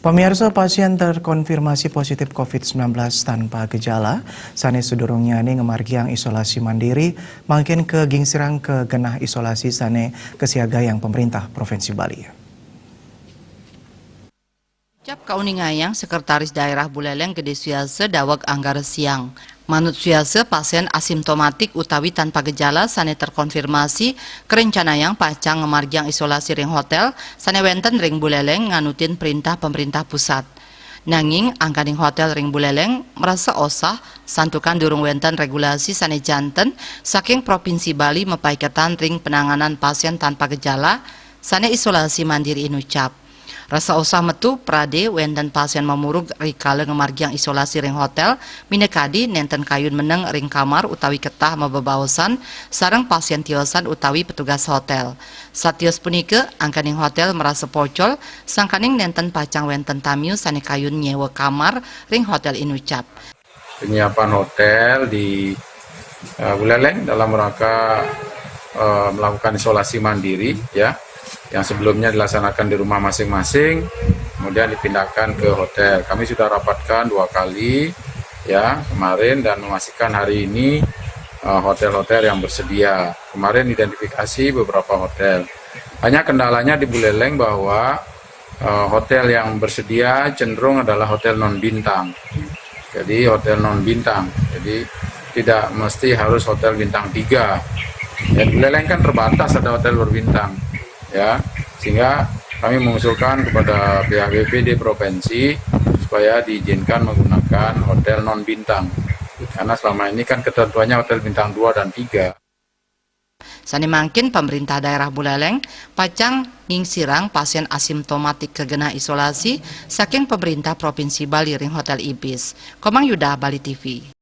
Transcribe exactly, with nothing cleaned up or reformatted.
Pamirsa, pasien terkonfirmasi positif covid sembilan belas tanpa gejala sané sadurungnya ngamargiang isolasi mandiri mangkin kagingsirang ka genah isolasi sané kasiagayang pemerintah Provinsi Bali. Ucap kauningayang Sekretaris Daerah Buleleng Gede Suyasa daweg Anggara Siang. Manut Suyasa, pasien asimptomatik utawi tanpa gejala sané terkonfirmasi karencanayang pacang ngamargiang isolasi ring hotél sané wénten ring Buleleng nganutin perintah pemerintah pusat. Nanging angganing hotél ring Buleleng marasa osah santukan durung wénten regulasi sané janten saking Provinsi Bali mapaiketan ring penanganan pasien tanpa gejala sané isolasi mandiri inucap. Rasa osah metu pradé wénten pasien mamurug rikala ngamargiang isolasi ring hotél, minakadi nénten kayun meneng ring kamar utawi ketah mabebaosan sareng pasien tiosan utawi petugas hotél. Satios punika, angganing hotél marasa pocol, sangkaning nénten pacang wénten tamiu sané kayun nyéwa kamar ring hotél inucap. Penyiapan hotel di, eh, Buleleng dalam rangka, eh, melakukan isolasi mandiri, ya, yang sebelumnya dilaksanakan di rumah masing-masing, kemudian dipindahkan ke hotel. Kami sudah rapatkan dua kali, ya, kemarin dan memastikan hari ini, eh, hotel-hotel yang bersedia. Kemarin identifikasi beberapa hotel. Hanya kendalanya di Buleleng bahwa eh, hotel yang bersedia cenderung adalah hotel non bintang. Jadi hotel non bintang. Jadi tidak mesti harus hotel bintang tiga. Ya, Buleleng kan terbatas ada hotel berbintang. Ya, sehingga kami mengusulkan kepada pihak B P D provinsi supaya diizinkan menggunakan hotel non bintang. Karena selama ini kan ketentuannya hotel bintang dua dan tiga. Sané mangkin pemerintah daerah Buleleng pacang ngingsirang pasien asimptomatik ka genah isolasi saking pemerintah Provinsi Bali ring Hotel Ibis. Komang Yuda, Bali T V.